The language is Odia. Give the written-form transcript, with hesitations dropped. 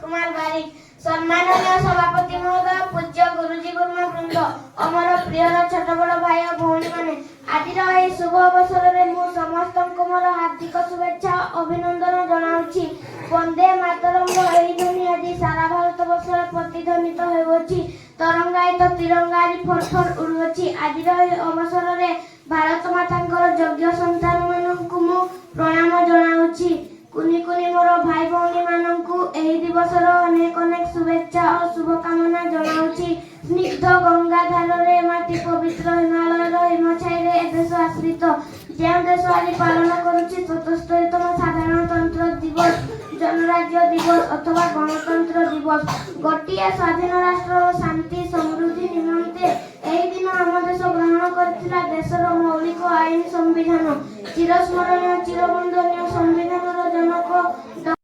କୁମାର ବାରିକ। ସମ୍ମାନନୀୟ ସଭାପତି ମହୋଦୟ, ପୂଜ୍ୟ ଗୁରୁଜୀ ଗୁରୁମା ବୃନ୍ଦ ଓ ମୋର ପ୍ରିୟର ଛୋଟ ବଡ଼ ଭାଇ ଓ ଭଉଣୀମାନେ, ଆଜିର ଏହି ଶୁଭ ଅବସରରେ ମୁଁ ସମସ୍ତଙ୍କୁ ମୋର ହାର୍ଦ୍ଦିକ ଶୁଭେଚ୍ଛା ଓ ଅଭିନନ୍ଦନ ଜଣାଉଛି। ବନ୍ଦେ ମାତରମ୍ର ଏହି ଧ୍ୱନି ଆଜି ସାରା ଭାରତ ବର୍ଷରେ ପ୍ରତିଧ୍ୱନିତ ହେଉଅଛି। ତରଙ୍ଗାୟିତ ତିରଙ୍ଗା ଆଜି ଫରଫର ଉଡ଼ୁଅଛି। ଆଜିର ଏହି ଅବସରରେ ଭାରତ ମାତାଙ୍କର ଯୋଗ୍ୟ ସନ୍ତାନମାନଙ୍କୁ ମୁଁ ପ୍ରଣାମ ଜଣାଉଛି। କୁନି କୁନି ମୋର ଭାଇ ଭଉଣୀମାନଙ୍କୁ ଏହି ଦିବସର ଅନେକ ଅନେକ ଶୁଭେଚ୍ଛା ଓ ଶୁଭକାମନା ଜଣାଉଛି। ସ୍ନିଗ୍ଧ ଗଙ୍ଗାଧାରରେ ମାଟି, ପବିତ୍ର ହିମାଳୟର ହିମଛାଇରେ ଏ ଦେଶ ଆଶ୍ରିତ। ଯେଉଁ ଦେଶ ଆଜି ପାଳନ କରୁଛି 77ତମ ସାଧାରଣତନ୍ତ୍ର ଦିବସ, ଗଣରାଜ୍ୟ ଦିବସ ଅଥବା ଗଣତନ୍ତ୍ର ଦିବସ, ଗୋଟିଏ ସ୍ୱାଧୀନ ରାଷ୍ଟ୍ରର ଶାନ୍ତି ସମୃଦ୍ଧି ନିମନ୍ତେ ଏହି ଦିନ ଆମ ଦେଶ ଗ୍ରହଣ କରିଥିଲା ଦେଶର ମୌଳିକ ଆଇନ ସମ୍ବିଧାନ। ଚିରସ୍ମରଣୀୟ, ଚିରବନ୍ଦନୀୟ ସମ୍ବିଧାନର ଜନକ